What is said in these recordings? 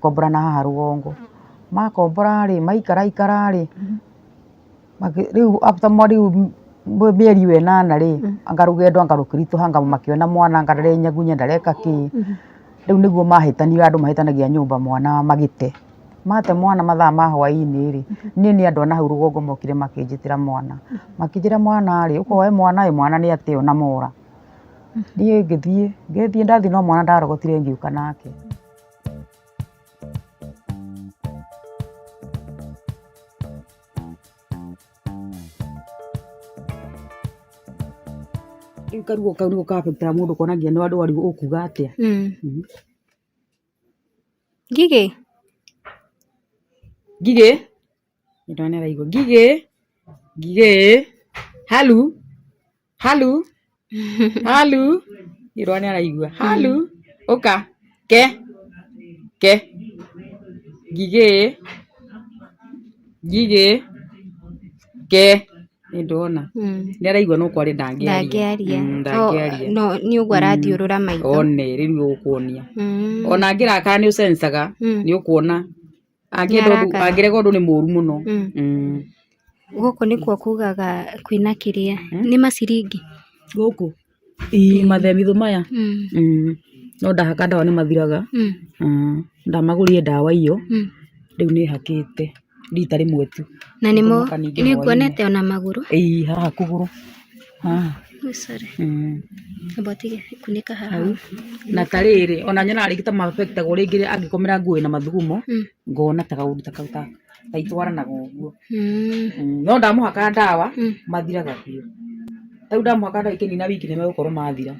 Magĩkombora na haha rũgongo. Makombora rĩ, maikara ikara rĩ, rĩu after rĩu mĩeri ĩyo ĩnana rĩ, anga rũgendo anga rũkĩritũha anga makĩona mwana anga ndarenyagunya ndareka kĩ, rĩu nĩguo mahĩtanire andũ mahĩtanagia nyũmba mwana magĩte. Mate mwana mathaa ma hwainĩ rĩ, niĩ nĩ andũ a nahau rũgongo mokire makĩnjĩtĩra mwana. Makĩnjĩra mwana rĩ, ũka woe mwana ĩ, mwana nĩ ateo na mora. Niĩ ngĩthiĩ, ngĩthiĩ ndathiĩ no mwana ndarogotire ngĩũka nake. Rĩu karuo kau nĩko ka affect aga mũndũ ũkona nginya nĩ warigwo ũkuga atĩa. Ngigĩ? Ngigĩ? Nĩ araigua. Ngigĩ? Ngigĩ? Halu? Halu? Halu? Nĩ nĩ araigua. Halu? Ũka. Ke. Ke. Ngigĩ? Ngigĩ? Ke. Nĩ ndona. Nĩ araigua no kwaria ndangĩaria. Ndangĩaria. Ndangĩaria. No nĩ ũguo arathiũrũra maitho. One rĩu ũkuonia. Ona angĩrakara nĩ ũcencaga, nĩ ũkuona. Angĩenda ũndũ, Nĩarakara. angĩrega ũndũ nĩ mũru mũno. Gũkũ nĩkuo kugaga kwĩna kĩrĩa, nĩ maciringi? Gũkũ? Ii mathemithũ maya. No ndahaka ndawa nĩ mathiraga. Ndamagũrire ndawa iyo, rĩu nĩ hakĩte rita rĩmwe tu. Na nĩmo, Ngũmoka ningĩ nĩ hwaĩ-inĩ. nguonete ona magũrũ. Ii haha kũgũrũ. Haha. Sorry. Amba ũtige kunĩka haha. Hau. Na ta rĩrĩ, ona nyonaga rĩngĩ ta ma affect agwo rĩngĩ angĩkomera nguo ĩna mathugumo, ngona ta kaũndũ ta kau ta itwaranaga ũguo. No ndamũhaka ndawa, mathiraga biũ. Ta rĩu ndamũhaka ndawa ikĩnina wiki nĩ megũkorwo mathira.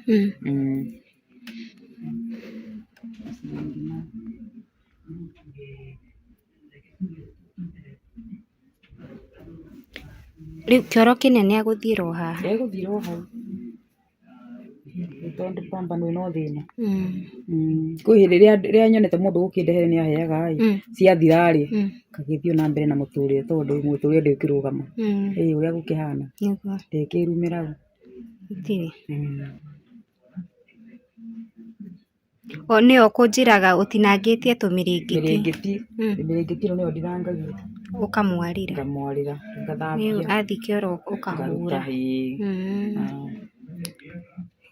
Rĩu kĩoro kĩnene agũthiĩra o haha. Egũthiĩra o hau. Tondũ pamba ĩno thĩna. Kwĩ hĩndĩ rĩrĩa nyonete mũndũ ũkĩndehere nĩ aheaga ĩ, ciathira rĩ, ngagĩthiĩ na mbere na mũtũrĩre tondũ mũtũrĩre ndũngĩrũgama. Ĩ ũrĩa gũkĩhana, ndĩkĩrumĩra ũ. Gũtirĩ. O nĩyo ũkũnjĩraga ũtinangĩtie tũmĩrĩngĩti. Mĩrĩngĩti, mĩrĩngĩti ĩno nĩyo ndinangagia. Ũkamwarĩra. Ngamwarĩra, ngathambia. Rĩu athiĩ kĩoro ũkahura. Ngaruta ĩĩ.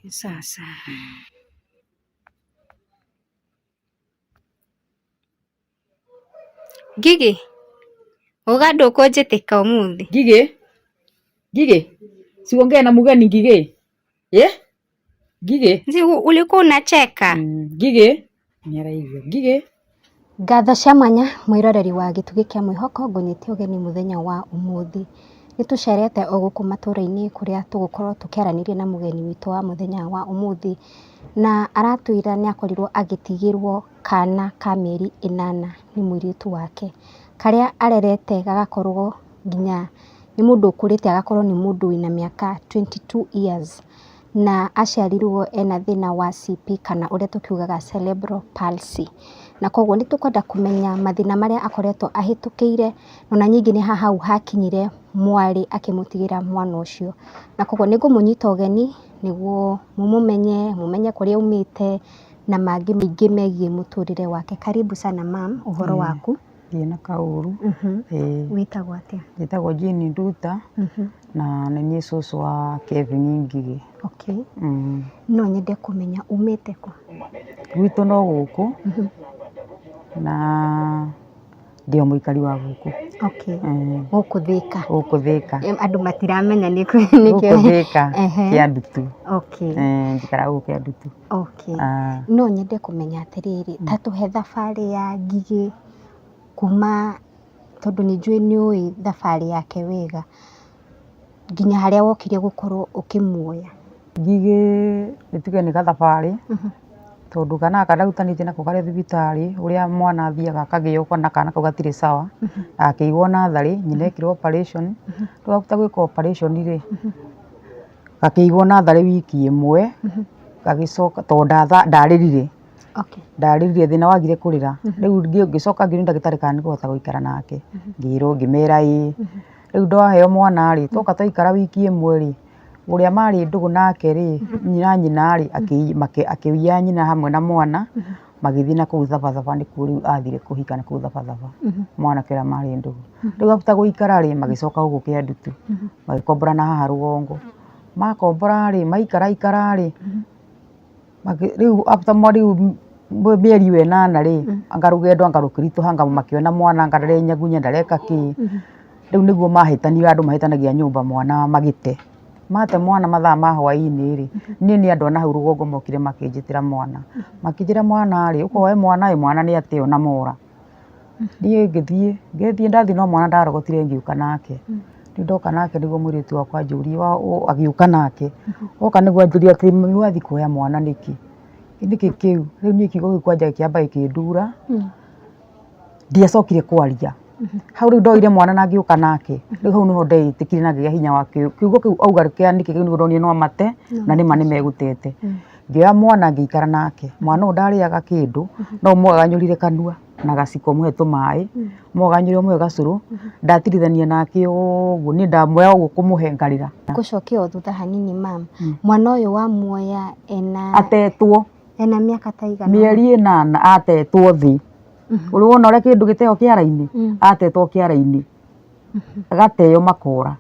Sasa. Ngigĩ, uga ndũkũnjĩtĩka ũmũthĩ. Ngigĩ, Ngigĩ, siongee na mgeni Ngigĩ. Eh? Ngigĩ. Ulikuwa unacheka. Ngigĩ. Nĩaraigua. Ngigĩ. Ngatho cia mwanya mwĩroreri wa Gĩtugĩ kĩa Mwĩhoko ngũnyite ũgeni mũthenya wa ũmũthĩ. Nĩ tũcerete o gũkũ matũra-inĩ kũrĩa tũgũkorwo tũkĩaranĩria na mũgeni witũ wa mũthenya wa ũmũthĩ. Na aratwĩra nĩ akorirwo agĩtigĩrwo kana ka mĩeri ĩnana nĩ mũirĩtu wake. Karĩa arerete gagakorwo nginya nĩ mũndũ ũkũrĩte agakorwo nĩ mũndũ wĩna mĩaka 22 years. Na aciarirwo ena thĩna wa CP kana ũrĩa tũkiugaga cerebral palsy. Na koguo nĩ tũkwenda kũmenya mathĩna marĩa akoretwo ahĩtũkĩire, ona ningĩ nĩ ha hau hakinyire mwarĩ akĩmũtigĩra mwana ũcio. Na koguo nĩ ngũmũnyita ũgeni nĩguo mũmũmenye, mũmenye kũrĩa aumĩte na mangĩ maingĩ megiĩ mũtũrĩre wake. Karibu sana ma'am, ũhoro waku? Ndirĩ na kaũru. Ĩĩ. Wĩtagwo atĩa? Njĩtagwo Jane Nduta na nĩ niĩ cũcũ wa Kevin Ngigĩ. Okay. No nyende kũmenya umĩte kũ? Gwitũ no gũkũ na ndĩ o mũikari wa gũkũ. Okay. Gũkũ Thĩka. Gũkũ Thĩka. Andũ matiramenya nĩkũ. Gũkũ Thĩka, Kĩandutu. Okay. Njikaraga gũkũ Kĩandutu. Okay. No nyende kũmenya atĩrĩrĩ, ta tũhe thabarĩ ya Ngigĩ kuma, tondũ nĩ njũĩ nĩ ũĩ thabarĩ yake wega, nginya harĩa wokire gũkorwo ũkĩmuoya. Ngigĩ nĩ tuge nĩ gathabarĩ, tondũ kana gaka ndarutanĩtie nako karĩ thibitarĩ, ũrĩa mwana athiaga akagĩo ũkona kana kau gatirĩ sawa, gakĩigwo natharĩ, nyina ekirwo operation, rĩu after gwĩkwo operation rĩ, gakĩigwo natharĩ wiki ĩmwe, gagĩcoka tondũ ndarĩrire, ndarĩrire thĩna wagire kũrĩra, rĩu ngĩcoka ngĩũria ndagĩtarĩ kana nĩngũhota gũikara nake, ngĩrwo ngĩmera ĩĩ, rĩu ndaheo mwana rĩ, twoka twaikara wiki ĩmwe rĩ, ũrĩa marĩ ndũgũ nake rĩ, na nyina rĩ, akĩiya nyina hamwe na mwana, Magĩthiĩ na kũu Thabathaba nĩkuo rĩu athire kũhika na kũu Thabathaba, mwanake ũrĩa marĩ ndũgũ. Rĩu after gũikara rĩ, magĩcoka gũkũ Kĩandutu, magĩkombora na haha rũgongo. Makombora rĩ, maikaraikara rĩ, rĩu after rĩu mĩeri ĩyo ĩnana rĩ, anga rũgendo anga rũkĩritũha anga makĩona mwana anga ndarenyagunya ndareka kĩ, rĩu nĩguo mahĩtanire andũ mahĩtanagia nyũmba mwana magĩte. Mate mwana mathaa ma hwainĩ rĩ, niĩ nĩ andũ a nahau rũgongo mokire makĩnjĩtĩra mwana. Makĩnjĩra mwana rĩ, ũka woe mwana ĩ, mwana nĩ ateo na mora. Niĩ ngĩthiĩ, ngĩthiĩ ndathiĩ no mwana ndarogotire ngĩũka nake. Rĩu ndoka nake nĩguo mũirĩtu wakwa anjũririe agĩũka nake. Oka nĩguo anjũririe atĩ mami wathiĩ kuoya mwana nĩkĩ? Nĩkĩ kĩu? Rĩu niĩ kiugo kĩu kwanja gĩkĩamba gĩkĩndura. Ndiacokire kwaria. Hau rĩu ndoire mwana na ngĩũka nake, rĩu hau nĩho ndeĩtĩkirie na ngĩgĩa hinya wa kiugo kĩu auga kĩa nĩkĩ kĩu nĩguo ndonire no mate na nĩma nĩ megũtete. Ngĩoya mwana ngĩikara nake, mwana ũyũ ndarĩaga kĩndũ, no ũmũgaganyũrire kanua na gaciko ũmũhe tũmaĩ, ũmũgaganyũre ũmũhe gacũrũ, ndatirithania nake ũguo, niĩ ndamuoya ũguo kũmũhe ngarĩra. Ngũcokia o thutha hanini ma'am, mwana ũyũ wamuoya ena Atetwo. Ena mĩaka ta igana? Mĩeri ĩnana atetwo thĩ. Ũrĩ wona ũrĩa kĩndũ gĩteo kĩara-inĩ? Atetwo kĩara-inĩ. Gateo makora.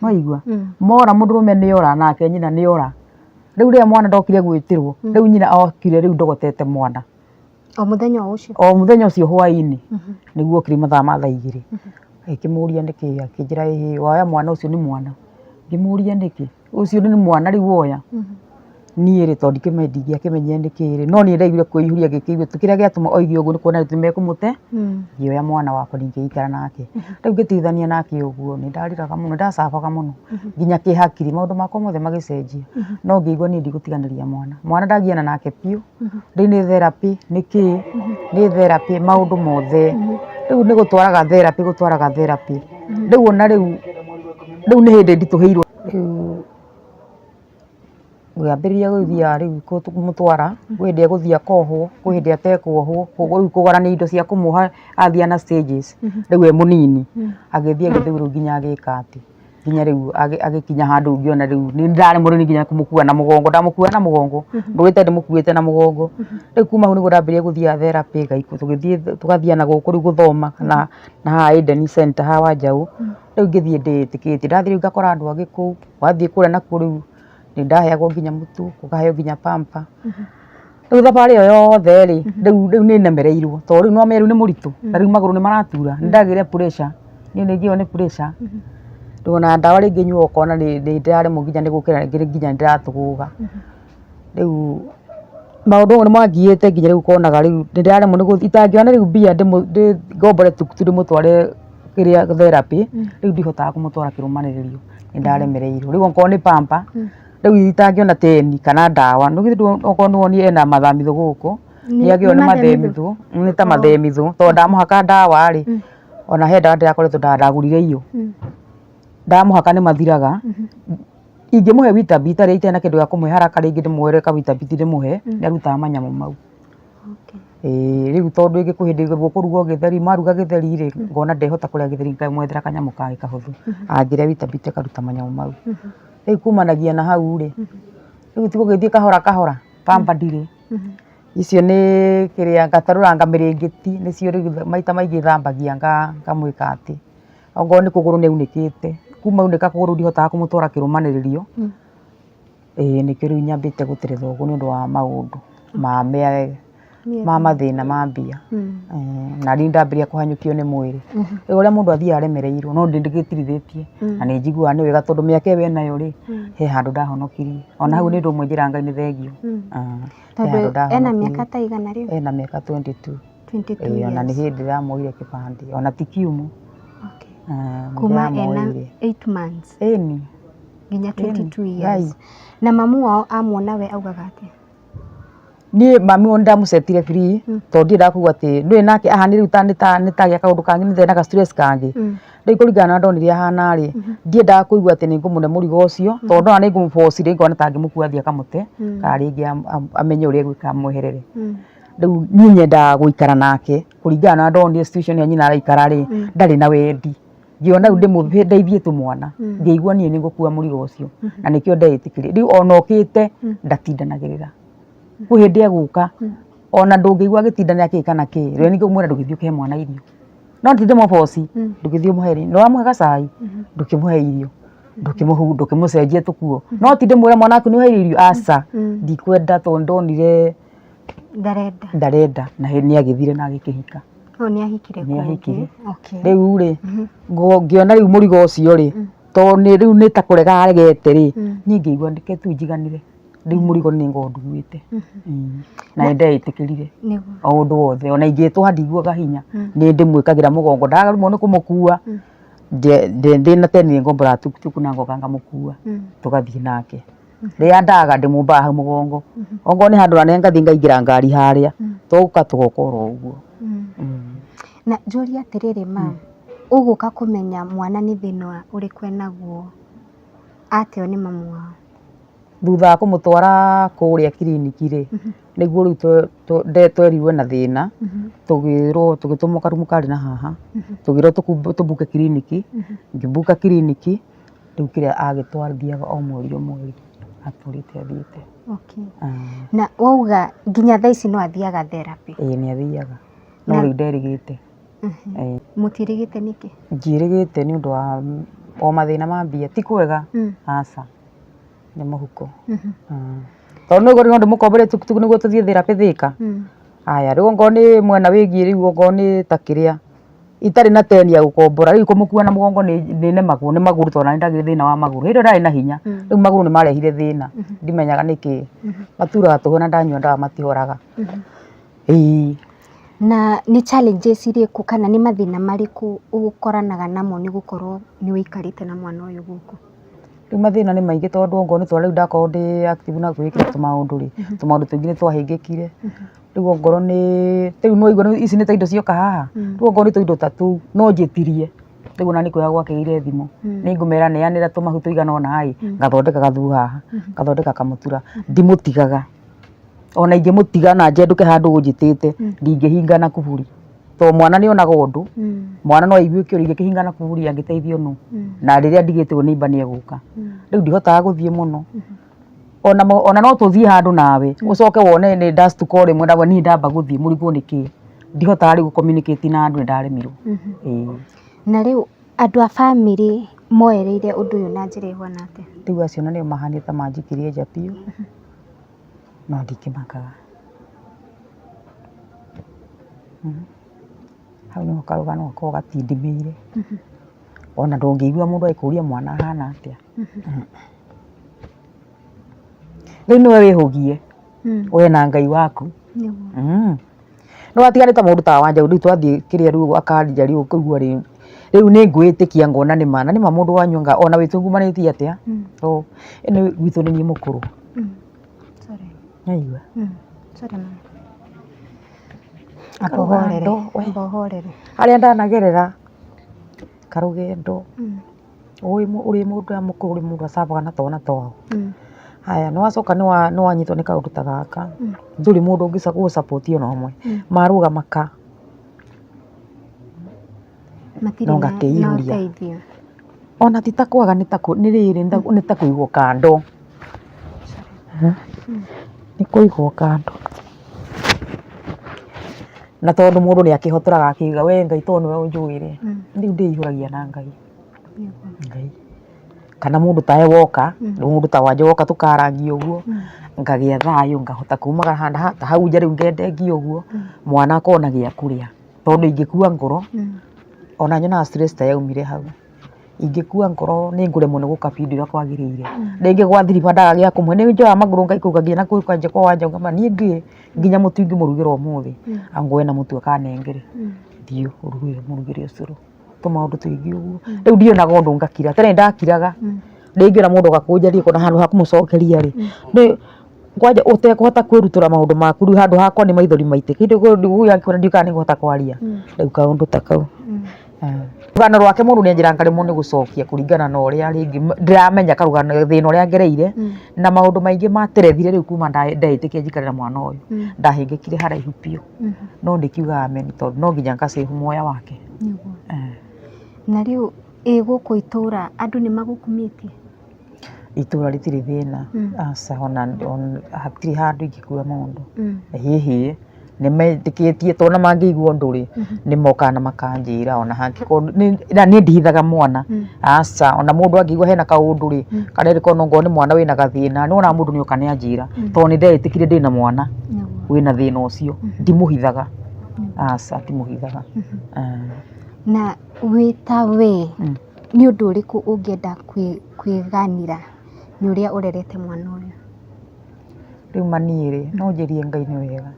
Nĩwaigua? Mora mũndũrũme nĩ ora nake nyina nĩ ora. Rĩu rĩrĩa mwana ndokire gwĩtĩrwo, rĩu nyina okire rĩu ndogotete mwana. O mũthenya o ũcio? O mũthenya ũcio hwainĩ, nĩguo okire mathaa ma thaa igĩrĩ. Agĩkĩmũria nĩkĩ, akĩnjĩra ĩhĩ woya mwana ũcio nĩ mwana. Ngĩmũria nĩkĩ? Ũcio nĩ mwana rĩu woya? Niĩ rĩ tondũ ndingĩakĩmenyire nĩkĩ rĩ, no niĩ ndaiguire kwĩihũria ngĩkĩigua kĩrĩa gĩatũma oige ũguo nĩ kuona atĩ nĩmekũmũte, ngĩoya mwana wakwa ngĩikara nake. Rĩu ngĩtigithania nake ũguo nĩ ndarĩraga mũno, nĩ ndacabaga mũno nginya kĩhakiri, maũndũ makwa mothe magĩcenjia, no ngĩigua niĩ ndigũtiganĩria mwana. Mwana ndagiana nake biũ, rĩu nĩ therapy, nĩ kĩ, nĩ therapy, maũndũ mothe. Rĩu nĩ gũtwaraga therapy, gũtwaraga therapy. Rĩu ona rĩu, rĩu nĩ hĩndĩ nditũhĩirwo. Rĩu ngĩambĩrĩria gũthiaga rĩu kũmũtwara, kwĩ hĩndĩ egũthiĩ akohwo, kwĩ hĩndĩ atekwohwo, rĩu kũgũrania indo cia kũmuoha athiaga na stages, rĩu e mũnini, agĩthiĩ agĩthiĩ rĩu nginya agĩka atĩ, nginya rĩu agĩkinya handũ ngĩona rĩu nĩ ndaremwo rĩu nginya kũmũkua na mũgongo, ndamũkuaga na mũgongo, ndũĩte ndĩmũkuĩte na mũgongo. Rĩu kuma hau nĩguo ndambĩrĩirie gũthiaga therapy, tũgĩthiĩ tũgathiĩ na gũkũ rĩu gũthoma na haha Eden Center haha Wanjaũ, rĩu ngĩthiĩ ndĩĩtĩkĩtie, ndathiĩ rĩu ngakora andũ angĩ kũu, wathiĩ kũrĩa nakuo rĩu nĩ ndaheagwo nginya mũtu, ũkaheo nginya pamper. Rĩu thabarĩ ĩyo yothe rĩ, rĩu rĩu nĩ nemereirwo tondũ rĩu nĩ wamenya rĩu nĩ mũritũ, na rĩu magũrũ nĩ maratura, nĩ ndagĩire pressure, niĩ nĩ ngĩagwo nĩ pressure, rĩu ona ndawa rĩngĩ nyuaga ũkona nĩ ndĩraremwo nginya nĩ gũkĩra rĩngĩ nginya nĩ ndĩratũgũga. Rĩu maũndũ nĩ mangiĩte nginya rĩu ũkonaga rĩu nĩ ndĩraremwo nĩ gũthiĩ, itangĩona rĩu mbia ngombore tuktuk ndĩmũtware kĩrĩa therapy, rĩu ndihotaga kũmũtwara kĩrũmanĩrĩrio, nĩ ndaremereirwo. Rĩu okorwo nĩ pamper, rĩu itangĩona ten kana ndawa, okorwo nĩ wonire ena mathamithũ gũkũ, nĩ agĩrĩirwo nĩ mathemithũ, nĩ ta mathemithũ, tondũ ndamũhaka ndawa rĩ, ona he ndawa ndĩrakoretwo ndagũrire iyũ, ndamũhaka nĩ mathiraga, ingĩmũhe Weetabix rĩrĩa itarĩ na kĩndũ gĩa kũmũhe haraka rĩngĩ ndĩmuoere ka Weetabix ndĩmũhe, nĩ arutaga manyamũ mau. Ĩĩ rĩu tondũ ĩngĩ kwĩ hĩndĩ gũkũrugwo gĩtheri, maruga gĩtheri rĩ, ngona ndehota kũrĩa gĩtheri ngamwethera kanyamũ kangĩ kahũthũ, angĩrĩa Weetabix akaruta manyamũ mau. Rĩu kumanagia na hau rĩ, rĩu ti gũgĩthiĩ kahora kahora, pamba ndirĩ, icio nĩ kĩrĩa ngatarũranga mĩrĩngĩti nĩcio rĩu maita maingĩ thambagia ngamwĩka atĩ, okorwo nĩ kũgũrũ nĩ aunĩkĩte, kuma aunĩka kũgũrũ ndihotaga kũmũtwara kĩrũmanĩrĩrio. Ĩĩ nĩkĩo rĩu nyambĩte gũterethwo ũguo nĩ ũndũ wa maũndũ ma mathĩna ma mbia. Na niĩ ndambĩrĩria kũhanyũkio nĩ mwĩrĩ. Rĩu ũrĩa mũndũ athiaga aremereirwo no ndĩgĩtirithĩtie na nĩ njiguaga nĩ wega tondũ mĩaka ĩyo enayo rĩ, he handũ ndahonokirie. Ona hau nĩ ũndũ ũmwe njĩraga Ngai nĩ thengiũ. He handũ Tondũ ena mĩaka ndahonokirie. ta igana rĩu? Ena mĩaka 22. 22 Ĩĩ ona nĩ years. hĩndĩ ndĩramuoire kĩbandĩ ona ti kiumia. Okay. Kuma ena Ndĩramuoire. 8 months Ĩni. nginya 22 Ĩni. years. Ngai. Na mamu wao amuona we augaga atĩa? Niĩ mami wao nĩndamũcetire free tondũ ndiendaga kũigua atĩ ndũĩ nake ahanire rĩu ta nĩtagĩa kaũndũ kangĩ nĩ na ga stress kangĩ. Rĩu kũringana na ndonire ahana rĩ, ndiendaga kũigua atĩ nĩngũmũne mũrigo ũcio tondũ ndona nĩngũmũ force rĩ ngona ta angĩmũkua athiĩ akamũte kana rĩngĩ amenye ũrĩa egwĩka amweherere. Rĩu niĩ nyendaga gũikara nake kũringana na ndonire situation ĩrĩa nyina araikara rĩ, ndarĩ na wendi. Ngĩona rĩu ndĩmũ ndeithie tũmwana, ngĩigua niĩ nĩ ngũkua mũrigo ũcio na nĩkĩo ndeĩtĩkĩririe. Rĩu ona okĩte ndatindanagĩrĩra. Kwĩ hĩndĩ egũka Ona ndũngĩigua agĩtindanĩra kĩ kana kĩ, rĩrĩa ningĩ ũmwĩra ndũgĩthiĩ ũkĩhe mwana irio. No ti ndĩmũboci, ndũgĩthiĩ ũmũhe nĩ wamũhe gacai, ndũkĩmũhe irio, ndũkĩmũcenjie tũkuo. No ti ndĩmwĩre mwana waku nĩ ũheire irio, aca, ndikwenda tondũ ndonire Ndarenda. Ndarenda na nĩ agĩthire na agĩkĩhika. Oh, nĩ ahikire Nĩ ahikire. kũngĩ. Okay. Rĩu rĩ, ngĩona rĩu mũrigo ũcio rĩ, tondũ nĩ rĩu nĩ ta kũrega aregete rĩ, niĩ ngĩigua reke tu njiganĩre. Rĩu mũrigo nĩ ngorwo nduĩte. Na nĩ ndeĩtĩkĩrire o ũndũ wothe, ona ingĩtũha ndiguaga hinya, nĩ ndĩmwĩkagĩra mũgongo, ndaremwo nĩ kũmũkua, ndĩna teni nĩ ngomboraga tukutuku na ngoka ngamũkua, tũgathiĩ nake. Rĩrĩa ndaga ndĩmũmbaga hau mũgongo, okorwo nĩ handũ hanene ngathiĩ ngaingĩra ngari harĩa, tũgoka tũgoka oro ũguo. Na njũrie atĩrĩrĩ ma, ũgũka kũmenya mwana nĩ thĩna ũrĩkũ enaguo ateo nĩ mamu wao? Thutha wa kũmũtwara kũrĩa kiriniki rĩ, nĩguo rĩu twerirwo ena thĩna, tũgĩrwo tũgĩtũmwo karumu karĩ na haha, tũgĩrwo tũmbuke kiriniki, ngĩmbuka kiriniki, rĩu kĩrĩa agĩtwathiaga o mweri o mweri, atũrĩte athiĩte. Okay. Na wauga nginya thaa ici no athiaga therapy? Ĩĩ nĩ athiaga, no rĩu nderĩgĩte. Mũtiĩrĩgĩte nĩkĩ? Njĩrĩgĩte nĩ ũndũ wa o mathĩna ma mbia, ti kwega, aca. Nĩ mũhuko. Tondũ nĩ ũguo no ndĩmũkombore tukutuku nĩguo tũthiĩ therapy Thĩka? Haya rĩu okorwo nĩ mwena wĩgiĩ rĩu okorwo nĩ ta kĩrĩa, itarĩ na teni ya gũkombora rĩu kũmũkua na mũgongo nĩ nemagwo nĩ magũrũ tondũ ona nĩ ndagĩire thĩna wa magũrũ. Hĩndĩ ĩyo ndarĩ na hinya, rĩu magũrũ nĩ marehire thĩna, ndimenyaga nĩkĩ. Maturaga tũhũ na ndanyua ndawa matihoraga. Ĩĩ. Na nĩ challenges irĩkũ kana nĩ mathĩna marĩkũ ũkoranaga namo nĩ gũkorwo nĩ ũikarĩte na mwana ũyũ gũkũ? Rĩu mathĩna nĩ maingĩ tondũ okorwo nĩ ta rĩu ndakorwo ndĩ active na gwĩka tũmaũndũ rĩ, tũmaũndũ tũingĩ nĩ twahĩngĩkire. Rĩu okorwo nĩ, rĩu nĩ waigua ici nĩ ta indo cioka haha, rĩu okorwo nĩ tũindo ta tũu no njĩtirie, rĩu ona nĩ kwega gwakĩgĩire thimũ, nĩ ngũmera neanĩra tũmahu tũigana ũna ĩ, ngathondeka gathubu haha, ngathondeka kamũtura, ndimũtigaga. Ona ingĩmũtiga na njenduke handũ ũnjĩtĩte, ndingĩhinga na kuburi. Tondũ mwana nĩ onaga ũndũ, mwana no aigue kĩũria ingĩkĩhinga na kuburi angĩteithio nũ? Na rĩrĩa ndigĩtwo neighbour nĩ egũka. Rĩu ndihotaga gũthiĩ mũno. Ona no tũthiĩ handũ nawe, ũcoke wone nĩ ndastuka o rĩmwe ndauga niĩ ndamba gũthiĩ mũrigwo nĩkĩ. Ndihotaga rĩu gũ communicate na andũ nĩ ndaremirwo. Ĩĩ. Na rĩu andũ a bamĩrĩ moereire ũndũ ũyũ na njĩra ĩhuana atĩa? Rĩu acio ona nĩo mahanire ta manjikirie nja biũ. No ndikĩmakaga. Hau nĩho karũgano gakoragwo gatindimĩire. Ona ndũngĩigua mũndũ agĩkũria mwana ahana atĩa. Rĩu nĩwe wĩhũgie, we na Ngai waku. Nĩ watiga nĩ ta mũndũ ta Wanjaũ rĩu twathiĩ kĩrĩa rĩu akanjia rĩu ũkaigua rĩu rĩu nĩ ngwĩtĩkia ngona nĩ ma na nĩ ma mũndũ wanyu anga ona wĩtungumanĩtie atĩa ĩno gwitũ nĩ niĩ mũkũrũ. Nĩwaigua? Amba ũhorere, amba ũhorere. Harĩa ndanagerera karũgendo. Ũrĩ mũndũ ũrĩa mũkũrũ ũrĩ mũndũ acambaga na twana twao. Haya nĩ wacoka nĩ wanyitwo nĩ kaũndũ ta gaka, ndũrĩ mũndũ ũngĩ gũ support ona ũmwe. Marũgama ka, Matirĩ no na ngakĩihũria. ũteithio. Ona ti ta kwaga nĩ rĩrĩ nĩ ta kũigwo kando. Nĩ kũigwo kando. Na tondũ mũndũ nĩ akĩhotoraga akiuga we Ngai tondũ nĩwe ũnjũĩ rĩ, rĩu ndĩihũragia na Ngai. Ngai. Kana mũndũ tawe woka, mũndũ ta Wanja woka tũkarangia ũguo, ngagĩa thayũ ngahota kumagara handũ ta hau nja rĩu ngendengia ũguo, mwana akona gĩa kũrĩa. Tondũ ingĩkua ngoro, ona nyonaga stress ta yaumire hau. Ingĩkua ngoro nĩ ngũremwo nĩ gũka biũ ũrĩa kwagĩrĩire. Rĩngĩ gwathirima ndaga gĩa kũmũhe, nĩ njoyaga magũrũ ngaikũrũka nginya nakũu kwanja kwa Wanja ngama niĩ ndiũĩ nginya mũtu ingĩmũrugĩra ũmũthĩ, angwe na mũtu akanengere, thiĩ ũrugĩre mũrugĩre ũcũrũ. Tũmaũndũ tũingĩ ũguo. Rĩu ndionaga ũndũ ngakira, tene nĩndakiraga, rĩngĩ ona mũndũ agakũnja riko na handũ ha kũmũcokeria rĩ, kwanja ũtekũhota kwĩrutũra maũndũ maku rĩu handũ hakwa nĩ maithori maitĩke ndiũĩ kana nĩngũhota kwaria, rĩu kaũndũ ta kau. Rũgano rwake mũndũ nĩ anjĩraga ngaremwo nĩ gũcokia kũringana na ũrĩa rĩngĩ ndĩramenya karũgano thĩna ũrĩa ngereire na maũndũ maingĩ materethire rĩu kuma ndeĩtĩkia njikare na mwana ũyũ, ndahĩngĩkire haraihu biũ. No ndĩkiugaga ameni tondũ no nginya nga save muoya wake. Nĩguo. Na rĩu ĩ gũkũ itũra andũ nĩ magũkumĩtie? Itũra rĩtirĩ thĩna, aca ona hatirĩ handũ ingĩkua mũndũ. Hĩhĩ. Nĩ metĩkĩtie tondũ ona mangĩigua ũndũ rĩ, nĩ mokaga na makanjĩra ona hangĩkorwo na niĩ ndihithaga mwana, aca, ona mũndũ angĩigua hena kaũndũ rĩ, karerĩka ona okorwo nĩ mwana wĩna gathĩna, nĩ wonaga mũndũ nĩ oka nĩ anjĩra, tondũ nĩ ndeĩtĩkirie ndĩna mwana wĩna thĩna ũcio, ndimũhithaga, aca ndimũhithaga. Na wĩ ta we, nĩ ũndũ ũrĩkũ ũngĩenda kwĩganĩra nĩ ũrĩa ũrerete mwana ũyũ? Rĩu ma niĩ rĩ, no njĩrie Ngai nĩ wega,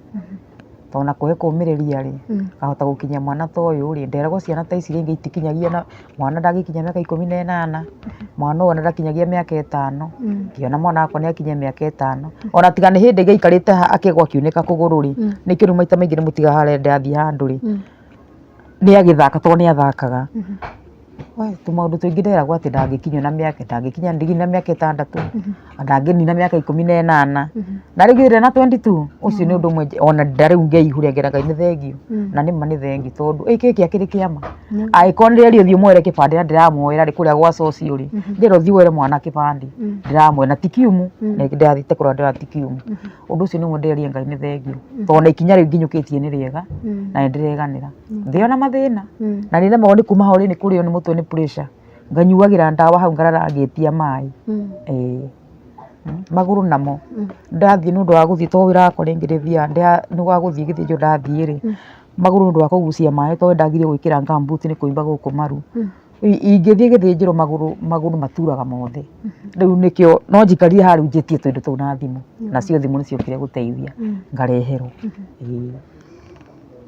tondũ ona kũhe kũmĩrĩria rĩ, ngahota gũkinyia mwana ta ũyũ rĩ, nderagwo ciana ta ici rĩngĩ itikinyagia na, mwana ndangĩkinyia mĩaka 18, mwana ũyũ ona ndakinyagia mĩaka 5, ngĩona mwana wakwa nĩ akinyia mĩaka 5, ona tiga nĩ hĩndĩ ĩngĩ aikarĩte haha akĩgwa akiunĩka kũgũrũ rĩ, nĩkĩo rĩu maita maingĩ ndĩmũtigaga harĩa ndathiĩ handũ rĩ, nĩ agĩthaka tondũ nĩ athakaga. We tũmaũndũ tũingĩ nderagwo atĩ ndangĩkinyio na mĩaka ndangĩkinya nginya mĩaka 6, ndangĩnina mĩaka 18, na rĩu githĩ ndĩna 22, ũcio nĩ ũndũ ũmwe ona rĩu ngeihũria ngera Ngai nĩ thengiũ, na nĩma nĩ thengiũ tondũ ĩ kĩĩ kĩakĩrĩ kĩama, angĩkorwo nĩndĩrerirwo thiĩ muoere kĩbandĩ na ndĩramuoera rĩ kũrĩa gwa cũcũ rĩ, ndĩrerwo thiĩ woere mwana kĩbandĩ, ndĩramuoera na ti kiumu, na ndĩrathiĩte kũrora ndĩrona ti kiumu, ũndũ ũcio nĩguo ndĩreria Ngai nĩ thengiũ, tondũ ona ikinya rĩu nginyũkĩtie nĩ rĩega, na nĩ ndĩreganĩra, ndĩ ona mathĩna, na nĩ nemagwo nĩ kuma hau rĩ nĩ kũrĩo nĩ mũtwe nĩ pressure, nganyuagĩra ndawa hau ngarara ngĩtia maĩ, ĩĩ. Magũrũ namo, ndathiĩ nĩ ũndũ wa gũthiĩ tondũ wĩra wakwa rĩngĩ ndĩthiaga nĩ wa gũthiĩ gĩthĩnjwo ndathiĩ rĩ, magũrũ nĩ ũndũ wa kũgucia maĩ tondũ nĩndagirio gwĩkĩra gumboot nĩ kũimba gũkũ maru. Ingĩthiĩ gĩthĩnjĩro magũrũ magũrũ maturaga mothe. Rĩu nĩkĩo no njikarire haha rĩu njĩtie tũindo tũu na thimũ, nacio thimũ nĩ ciokire gũteithia ngareherwo. Ĩĩ.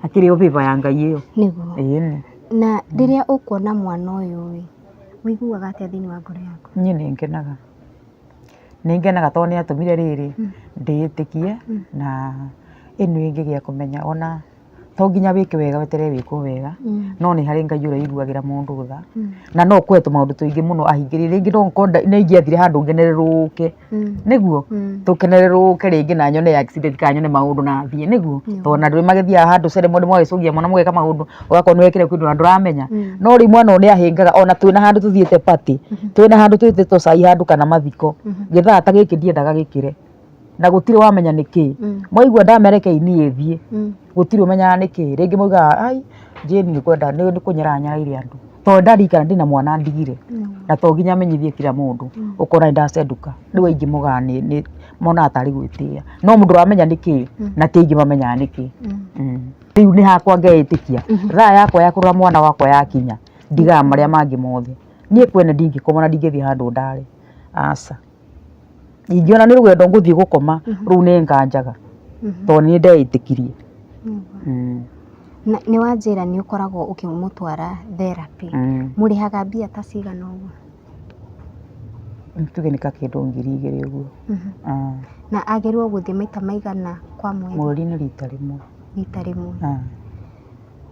Hakĩrĩ o favor ya Ngai ĩyo. Nĩguo. Ĩni. Na rĩrĩa ũkuona mwana ũyũ ĩ, ũiguaga atĩa thĩinĩ wa ngoro yaku? Niĩ nĩ ngenaga. Nĩ ngenaga tondũ nĩ atũmire rĩrĩ, ndĩĩtĩkie na ĩno ĩngĩ gĩa kũmenya ona to nginya wĩke wega weterere wĩkwo wega, no nĩ harĩ Ngai ũrĩa ũiguagĩra mũndũ tha, na no kũhe tũmaũndũ tũingĩ mũno ahingĩrĩirie, rĩngĩ no ũkorwo nĩ ingĩathire handũ ngenererũke, nĩguo, tũkenererũke rĩngĩ na nyone accident kana nyone maũndũ na thiĩ, nĩguo, tondũ ona andũ nĩ magĩthiaga handũ ceremony mũgagĩcũgia mwana mũgeka maũndũ, ũgakorwo nĩ wekire kĩndũ na ndũramenya, no rĩu mwana ũyũ nĩ ahĩngaga ona twĩna handũ tũthiĩte party, twĩna handũ twĩtĩtwo cai handũ kana mathiko, gĩthaa ta gĩkĩ ndiendaga gĩkĩre. Na gũtirĩ wamenya nĩ kĩ. Mwaigua ndamera rekei niĩ thiĩ, gũtirĩ ũmenyaga nĩ kĩ. Rĩngĩ maugaga ai Jane nĩ kwenda nĩ kũnyarara anyaraire andũ. Tondũ ndarikana ndĩna mwana ndigire, na to nginya menyithie kila mũndũ, ũkona nĩ ndacenduka. Rĩu aingĩ maugaga nĩ monaga tarĩ gwĩtĩa. No mũndũ ũramenya nĩ kĩ, na ti aingĩ mamenyaga nĩ kĩ. Rĩu nĩ hakwa ngeĩtĩkia, thaa yakwa ya kũrora mwana wakwa yakinya, ndigaga marĩa mangĩ mothe. Niĩ kwene ndingĩkoma na ndingĩthiĩ handũ ndare, aca. Ingĩona nĩ rũgendo ngũthiĩ gũkoma, rũu nĩ nganjaga, tondũ nĩ ndeĩtĩkirie. Na nĩ wanjĩra nĩ ũkoragwo ũkĩmũtwara therapy, mũrĩhaga mbia ta cigana ũguo? Tuge nĩ ta kĩndũ 2000 ũguo. Na agĩrĩirwo gũthiĩ maita maigana kwa mweri? Mweri nĩ rita rĩmwe. Rita rĩmwe.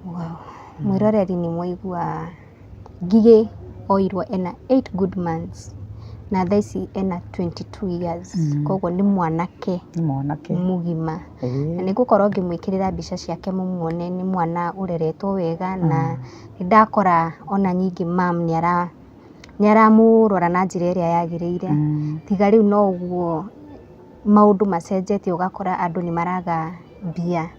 Wow. Mwĩroreri nĩ mwaigua Ngigĩ oirwo ena 8 good months na thaa ici ena 22 years koguo nĩ mwanake Nĩ mwanake. mũgima. Na Ĩĩ. nĩ ngũkorwo ngĩmwĩkĩrĩra mbica ciake mũmuone nĩ mwana ũreretwo wega na nĩ ndakora ona ningĩ mum nĩ aramũrora na njĩra ĩrĩa yagĩrĩire. Tiga rĩu no ũguo maũndũ macenjetie ũgakora andũ nĩ maraga mbia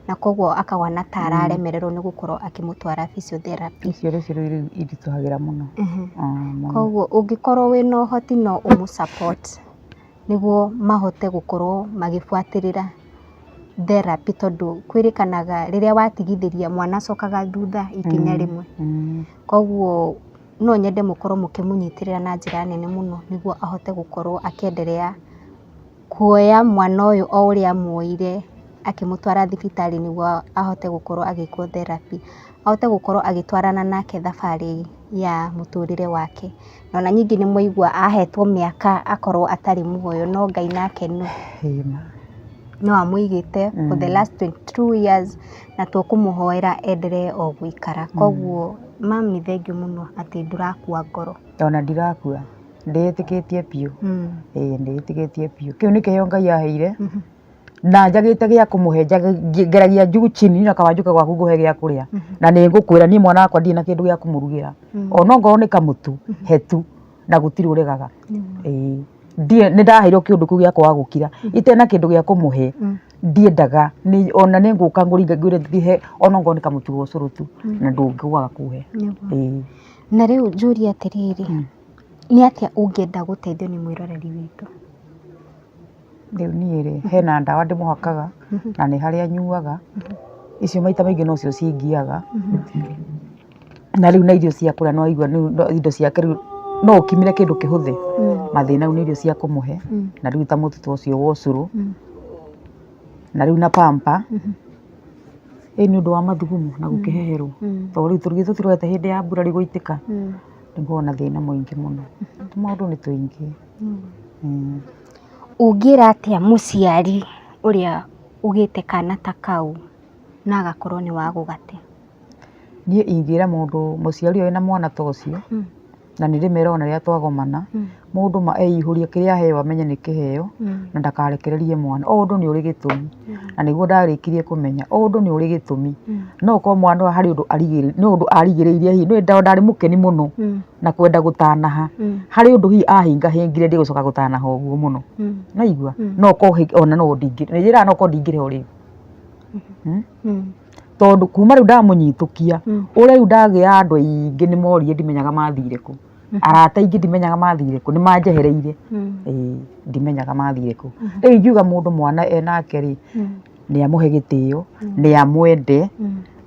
na koguo akahana ta araremererwo nĩ gũkorwo akĩmũtwara physiotherapy. Icio nĩcio rĩu inditũhagĩra mũno. Mũno. Koguo ũngĩkorwo wĩna ũhoti no ũmũ support nĩguo mahote gũkorwo magĩbuatĩrĩra therapy tondũ kwĩrĩkanaga rĩrĩa watigithĩria mwana acokaga thutha ikinya rĩmwe. Koguo no nyende mũkorwo mũkĩmũnyitĩrĩra na njĩra nene mũno nĩguo ahote gũkorwo akĩenderea kuoya mwana ũyũ o ũrĩa amuoire akĩmũtwara thibitarĩ nĩguo ahote gũkorwo agĩkwo therapy, ahote gũkorwo agĩtwarana nake thabarĩ ya mũtũrĩre wake. Na ona ningĩ nĩ mwaigua ahetwo mĩaka akorwo atarĩ muoyo no Ngai nake no amũigĩte for the last 22 years na tũkũmũhoera endelee o gũikara. Koguo mum nĩ thengiũ mũno atĩ ndũrakua ngoro. Ona ndirakua, ndĩĩtĩkĩtie biũ, ĩĩ ndĩĩtĩkĩtie biũ. Kĩu nĩ kĩheo Ngai aheire, na njagĩte gĩa kũmũhe ngeragia juu chini na kawanjũke gwaku ngũhe gĩa kũrĩa. Na nĩ ngũkwĩra niĩ mwana wakwa ndirĩ na kĩndũ gĩa kũmũrugĩra. Ona ongorwo nĩ kamũtu, he tu, na gũtirĩ ũregaga. Ĩĩ. Nĩ ndaheirwo kĩũndũ kĩu gĩa kwaga gũkira, itena kĩndũ gĩa kũmũhe, ndiendaga ona nĩ ngũka ngũringe ngwĩre thiĩ he ona okorwo nĩ kamũtu ga ũcũrũ tu, na ndũngĩaga kũhe. Ĩĩ. Na rĩu njũrie atĩrĩrĩ, nĩ atĩa ũngĩenda gũteithio nĩ mwĩroreri witũ? Rĩu niĩ rĩ, hena ndawa ndĩmũhakaga, na nĩ harĩa anyuaga, icio maita maingĩ nocio cingiaga, na rĩu na irio cia kũrĩa nĩ waigua rĩu indo ciake rĩu no ũkimire kĩndũ kĩhũthe, mathĩna rĩu nĩ irio cia kũmũhe, na rĩu ta mũtu ta ũcio wa ũcũrũ, na rĩu na pamper, ĩ nĩ ũndũ wa mathugumo na gũkĩheherwo, tondũ rĩu tũtirorete hĩndĩ ya mbura rĩu gũitĩka, nĩ ngoragwo na thĩna mũingĩ mũno, tũmaũndũ nĩ tũingĩ. Ũngĩra atĩa mũciari ũrĩa ũgĩte kana ta kau na agakorwo nĩ wa gũgate? Niĩ ingĩra mũndũ mũciari ũyũ wĩna mwana ta ũcio, na nĩ ndĩmeraga ona rĩrĩa twagomana, mũndũ ma eihũrie kĩrĩa aheo amenye nĩ kĩheo, na ndakarekererie mwana. O ũndũ nĩ ũrĩ gĩtũmi, na nĩguo ndarĩkirie kũmenya, o ũndũ nĩ ũrĩ gĩtũmi. No ũkorwo mwana ũyũ harĩ ũndũ nĩ ũndũ arigĩrĩirie hihi, nĩ ũĩ ndarĩ mũkeni mũno. Na kwenda gũtanaha harĩ ũndũ hihi ahingahingire ndigũcoka gũtanaha ũguo mũno naigua no ũkorwo ona no ndingĩ njĩraga no ũkorwo ndingĩrĩ ho rĩu. Tondũ kuma rĩu ndamũnyitũkia ũrĩa rĩu ndagĩa andũ aingĩ nĩ morire ndimenyaga mathire kũ, arata aingĩ ndimenyaga mathire kũ, nĩ manjehereire, ĩĩ ndimenyaga mathire kũ. Rĩu ingiuga mũndũ mwana enake rĩ, nĩ amũhe gĩtĩo, nĩ amwende,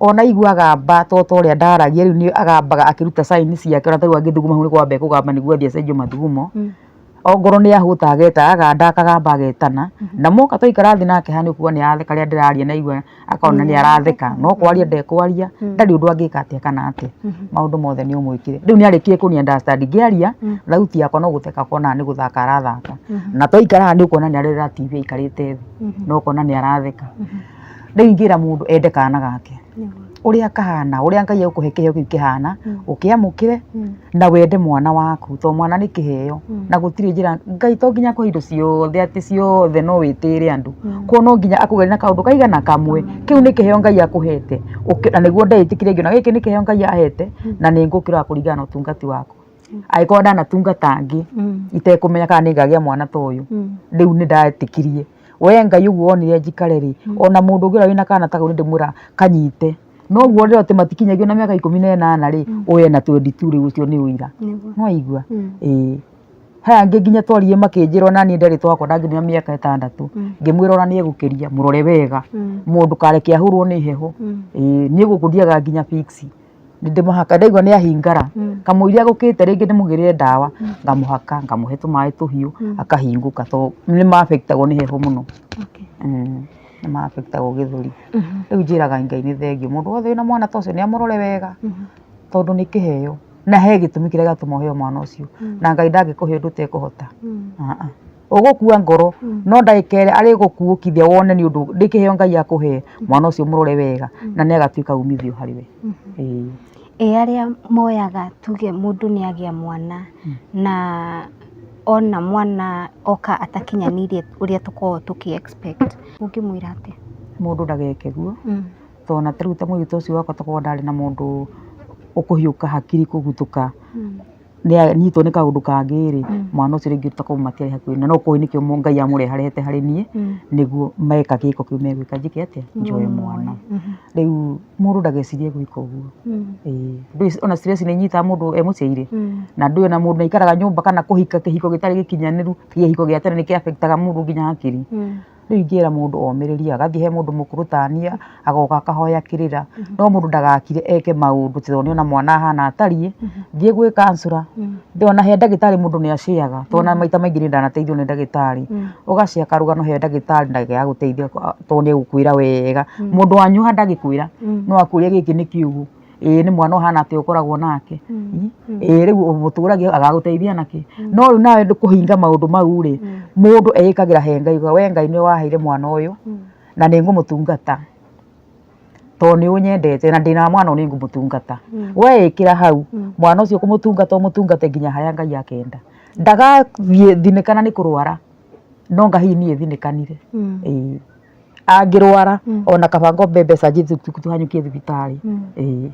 ona aigua agamba to ta ũrĩa ndaragia rĩu nĩ agambaga akĩruta sign ciake ona ta rĩu angĩthuguma hau nĩ kwamba ekũgamba nĩguo athiĩ acenjio mathugumo. Ongorwo nĩ ahũta ageta aganda akagamba agetana, na moka twaikara thĩ nake haha nĩ ũkuona nĩ aratheka rĩrĩa ndĩraria nĩ aigua akona nĩ aratheka, no kwaria ndekwaria, ndarĩ ũndũ angĩka atĩa kana atĩa, maũndũ mothe nĩ ũmwĩkĩre. Rĩu nĩ arĩkirie kũni understand ngĩaria, thauti yakwa no gũtheka akonaga nĩ gũthaka arathaka, na twaikara haha nĩ ũkuona nĩ arerora TV aikarĩte thĩ, na ũkona nĩ aratheka. Rĩu ingĩra mũndũ ende kana gake, ũrĩa kahana, ũrĩa Ngai egũkũhe kĩheo kĩu kĩhana, ũkĩamũkĩre na wende mwana waku, tondũ mwana nĩ kĩheo na gũtirĩ njĩra, Ngai to nginya akũhe indo ciothe atĩ ciothe no wĩtĩĩre andũ, koguo no nginya akũgerie na kaũndũ kaigana kamwe, kĩu nĩ kĩheo Ngai akũhete, na nĩguo ndeĩtĩkire ngĩona gĩkĩ nĩ kĩheo Ngai ahete na nĩ ngũkĩrora kũringana na ũtungati wakwa. Angĩkorwo ndanatungata angĩ itekũmenya kana nĩ ngagĩa mwana ta ũyũ, rĩu nĩ ndetĩkirie. We Ngai ũguo wonire njikare rĩ, ona mũndũ ũngĩ ũrĩa wĩna kana ta kau nĩ ndĩmwĩraga kanyite. No ũguo rĩo atĩ matikinyagia ona mĩaka 18 rĩ, ũyũ ena 22 rĩu ũcio nĩ ũira. Nĩ waigua? Ĩĩ. He angĩ nginya twaririe makĩnjĩra ona niĩ nderĩtwo wakwa ndangĩkinyia mĩaka 6, ngĩmwĩra ona nĩ egũkĩria mũrore wega, mũndũ ndũkareke ahũrwo nĩ heho. Ĩĩ niĩ gũkũ ndiagaga nginya Vicks. Nĩ ndĩmũhaka ndaigua nĩ ahingara, kamũira egũkĩte rĩngĩ ndĩmũgĩrĩre ndawa, ngamũhaka ngamũhe tũmaĩ tũhiũ akahingũka tondũ nĩ ma affect agwo nĩ heho mũno. Nĩ ma affect agwo gĩthũri. Rĩu njĩraga Ngai nĩ thengiũ mũndũ wothe wĩna mwana ta ũcio nĩ amũrore wega, tondũ nĩ kĩheo na he gĩtũmi kĩrĩa gĩatũma ũheo mwana ũcio, na Ngai ndangĩkũhe ũndũ ũtekũhota. Ũgũkua ngoro no ndagĩka ĩrĩa arĩgũkuũkithia wone nĩ ũndũ nĩ kĩheo Ngai akũhe, mwana ũcio mũrore wega na nĩ agatuĩka umithio harĩ we. Ĩĩ. Ĩ arĩa moyaga tuge mũndũ nĩ agĩa mwana na ona mwana oka atakinyanĩirie ũrĩa tũkoragwo tũkĩ expect, ũngĩmwĩra atĩa? Mũndũ ndageke guo, tondũ ona ta rĩu ta mũirĩtu ũcio wakwa tokorwo ndarĩ na mũndũ ũkũhiũka hakiri kũguthũka, nĩ anyitwo nĩ kaũndũ kangĩ rĩ, mwana ũcio rĩngĩ tokorwo matiarĩ hakuhĩ na no ũkorwo nĩkĩo Ngai amũreharehete harĩ niĩ, nĩguo meka gĩko kĩu megwĩka njĩke atĩa, njoe mwana. Rĩu mũndũ ndagecirie gwĩka ũguo, ĩĩ ona stress nĩ ĩnyitaga mũndũ e mũciĩ rĩ, na ndũĩ ona mũndũ aikaraga nyũmba kana kũhika kĩhiko gĩtarĩ gĩkinyanĩru, kĩhiko gĩa tene nĩ kĩ affect aga mũndũ nginya hakiri. Rĩu ingĩra mũndũ omĩrĩrie agathiĩ he mũndũ mũkũrũ taniĩ agoka akahoya kĩrĩra, no mũndũ ndagakire eke maũndũ tondũ nĩona mwana ahana atariĩ, thiĩ gwĩ counsellor, ona he ndagĩtarĩ mũndũ nĩ a share aga, tondũ ona maita maingĩ niĩ ndanateithio nĩ ndagĩtarĩ, ũga share karũgano he ndagĩtarĩ na agagũteithia tondũ nĩ egũkwĩra wega, mũndũ wanyu haha ndangĩkwĩra, no akwĩre gĩkĩ nĩ kĩũgũ, ĩĩ nĩ mwana ũhana atĩa ũkoragwo nake, ĩĩ rĩu ũmũtũragia agagũteithia nakĩ, no rĩu nawe kũhinga maũndũ mau rĩ, mũndũ eĩkagĩra he Ngai ũkauga we Ngai nĩwe waheire mwana ũyũ, na nĩ ngũmũtungata, tondũ nĩ ũnyendete na ndĩna mwana ũyũ nĩ ngũmũtungata, weĩkĩra hau, mwana ũcio kũmũtungata ũmũtungate nginya harĩa Ngai akenda, ndagathiĩ thinĩkana nĩ kũrwara, no anga hihi niĩ thinĩkanire, ĩĩ. Angĩrwara ona kaba ngombe mbeca njithi tũhanyũkie thibitarĩ, ĩĩ.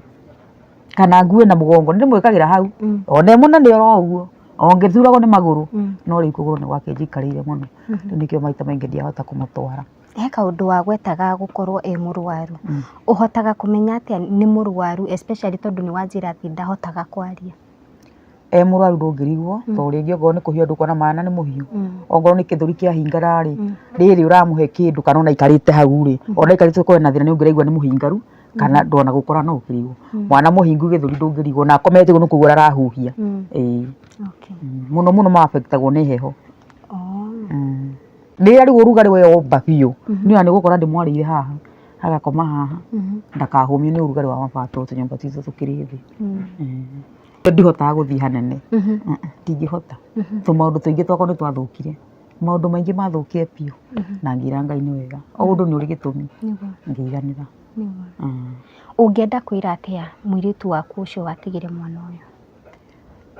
Kana ngue na mũgongo, nĩ ndĩmwĩkagĩra hau, ona e mũnene oro ũguo, O ngĩthuragwo nĩ magũrũ, no rĩu kũgũrũ nĩ gwakĩnjikarĩire mũno. Rĩu nĩkĩo maita maingĩ ndiahota kũmũtwara. He kaũndũ wagwetaga gũkorwo e mũrwaru. Ũhotaga kũmenya atĩa nĩ mũrwaru especially tondũ nĩ wanjĩra atĩ ndahotaga kwaria? E mũrwaru ndũngĩrigwo, tondũ rĩngĩ okorwo nĩ kũhiũha ndũkuona mwana nĩ mũhiũ. Okorwo nĩ gĩthũri kĩahingana rĩ, rĩrĩ ũramũhe kĩndũ kana ona aikarĩte hau rĩ, ona aikarĩte ũkorwo ena thĩna nĩ ũngĩraigua nĩ mũhingaru, kana ndona gũkora no ũkĩrigwo. Mwana mũhingu gĩthũri ndũngĩrigwo na akomete ũguo nĩ kũigua arahuhia. Ĩĩ. Mũno mũno ma affect agwo nĩ heho. Rĩrĩa rĩu ũrugarĩ weyomba biũ, niĩ ona nĩ ũgũkora ndĩmwarĩire haha, agakoma haha, ndakahũmio nĩ ũrugarĩ wa mabati tondũ tũnyũmba twitũ tũkĩrĩ thĩ. Ndihotaga gũthiĩ hanene, ndingĩhota, tũmaũndũ tũingĩ twakwa nĩ twathũkire, maũndũ maingĩ mathũkire biũ, na ngĩra Ngai nĩ wega, o ũndũ nĩ ũrĩ gĩtũmi, ngĩiganĩra. Ũngĩenda kwĩra atĩa mũirĩtu waku ũcio watigire mwana ũyũ?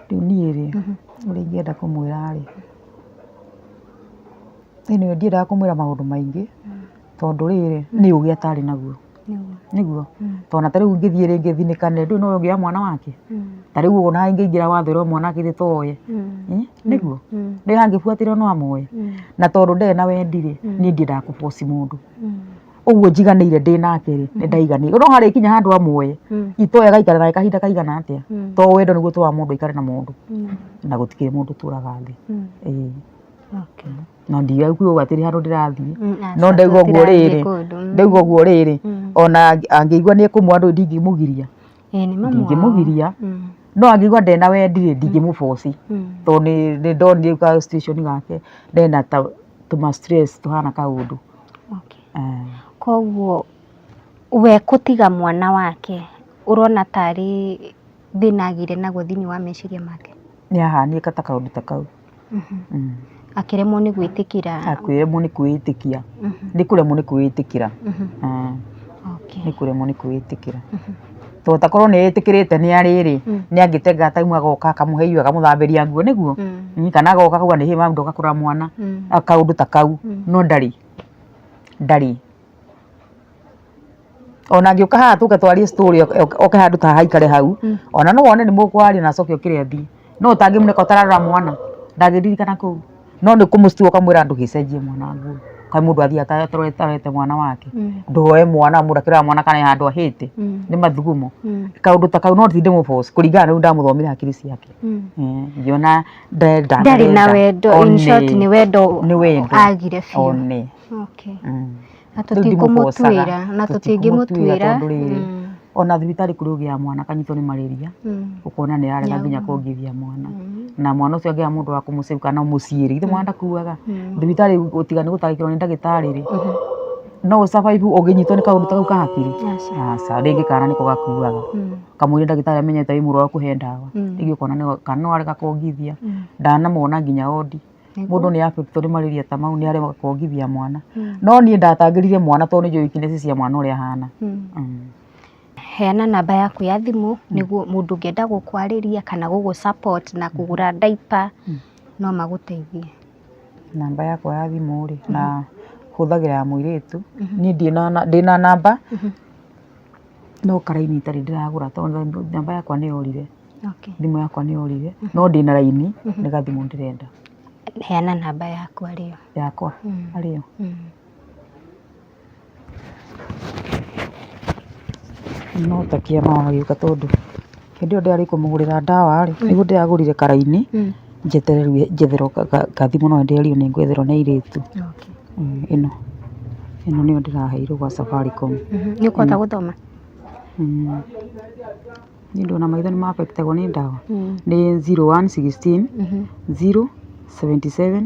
Rĩu niĩ rĩ, ũrĩa ingĩenda kũmwĩra rĩ, anyway ndiendaga kũmwĩra maũndũ maingĩ, tondũ rĩrĩ, nĩ ũgĩ atarĩ naguo, nĩguo, tondũ ona ta rĩu ingĩthiĩ rĩngĩ thinĩkane, ndũĩ no ũngĩoya mwana wake, ta rĩu ũguo ona ingĩingĩra watho ĩrwo mwana wake githĩ to oye, nĩguo, rĩu angĩbuatĩrĩrwo no amuoye, na tondũ ndarĩ na wendi rĩ, niĩ ndiendaga kũ force mũndũ. Ũguo njiganĩire ndĩ nake rĩ, nĩ ndaiganĩire. No harĩkinya handũ amuoye, itoĩ agaikara nake kahinda kaigana atĩa. To wendo nĩguo ũtũmaga mũndũ aikare na mũndũ, na gũtikĩrĩ mũndũ ũtũraga thĩ. Ĩĩ. No ndiraigua atĩ handũ ndĩrathiĩ, no ndaigua ũguo rĩrĩ, ndaigua ũguo rĩrĩ, ona angĩigua nĩ ekũmuoya ndũĩ ndingĩmũgiria. Ndingĩmũgiria, no angĩigua ndarĩ na wendi rĩ, ndingĩmũ force. Tondũ nĩ ndonire ka situation gake ndena tũma stress tũhana kaũndũ. Koguo we kũtiga mwana wake ũrona tarĩ thĩna agĩire naguo thĩinĩ wa meciria make? Nĩ ahanĩka ta kaũndũ ta kau. Akĩremwo nĩ gwĩtĩkĩra. Akĩremwo nĩ kwĩĩtĩkia. Nĩ kũremwo nĩ kwĩĩtĩkĩra. Nĩ kũremwo nĩ kwĩĩtĩkĩra. Tondũ ta korwo nĩ etĩkĩrĩte nĩ arĩ rĩ, nĩ angĩtenga time agoka akamũhe irio akamũthambĩria nguo nĩguo? Kana agoka akauga nĩ hĩ mami ndoka kũrora mwana, kaũndũ ta kau, no ndarĩ. Ndarĩ. Ona angĩũka haha tũke twarie story oke handũ ta haha aikare hau, ona no wone nĩ mũkwaria na acoke okĩre athiĩ. No ũtangĩmũreka ũtararora mwana, ndangĩririkana kũu. No nĩ kũmũcitua ũkamwĩra ndũgĩcenjie mwana nguo. Kaĩ mũndũ athiaga atarorete mwana wake. Ndũoe mwana mũndũ akĩrora mwana kana he handũ ahĩte, nĩ mathugumo. Kaũndũ ta kau no tinde mũ force kũringana na rĩu ndamũthomire hakiri ciake. Ngĩona ndenda Ndarĩ na wendo, in short nĩ wendo nĩ wendo agire biũ. One. Okay. Na Rĩu ndimũbocaga. tũtikũmũtuĩra, na tũtingĩmũtuĩra. Tondũ rĩrĩ, ona thibitarĩ kũrĩ ũgĩaga mwana akanyitwo nĩ malaria, ũkona nĩ ararega nginya kuongithia mwana. Na mwana ũcio angĩaga mũndũ wa kũmũ save kana mũciĩ rĩ, githĩ mwana ndakuaga? Thibitarĩ tiga nĩ gũtangĩkĩrwo nĩ ndagĩtarĩ rĩ, no ũ survive ũngĩnyitwo nĩ kaũndũ ta kau ka hakiri? Aca, rĩngĩ kana nĩko gakuaga. Kamũira ndagĩtarĩ amenyete wĩ mũrwaru akũhe ndawa, rĩngĩ ũkona kana nĩ warega kuongithia, ndanamona nginya wondi. Mũndũ nĩ affect nĩ malaria ta mau nĩ aremaga kuongithia mwana. No niĩ ndatangĩrire mwana tondũ nĩ njũĩ weakness cia mwana ũrĩa ahana. Heana namba yaku ya thimũ nĩguo mũndũ ũngĩenda gũkwarĩria kana gũgũ support na kũgũra diaper no magũteithie. Namba yakwa ya thimũ rĩ, na hũthagĩra ya mũirĩtu, niĩ ndĩna namba no karaini itarĩ ndĩragũra tondũ namba yakwa nĩ yorire. Thimũ yakwa nĩ yorire no ndĩna raini nĩ gathimũ ndĩrenda. Heana namba yaku arĩyo. Yakwa arĩyo? No ta kĩama wagĩũka tondũ hĩndĩ ĩyo ndĩrarĩ kũmũgũrĩra ndawa rĩ, nĩguo ndĩragũrire karaini njeterere rĩu njetherwo gathimũ no nĩndĩrerirwo nĩ ngwetherwo nĩ airĩtu. Ĩno, ĩno nĩyo ndĩraheirwo gwa Safaricom. Nĩ ũkũhota gũthoma? Niĩ ndona maitho nĩ ma affect agwo nĩ ndawa, nĩ 0116 077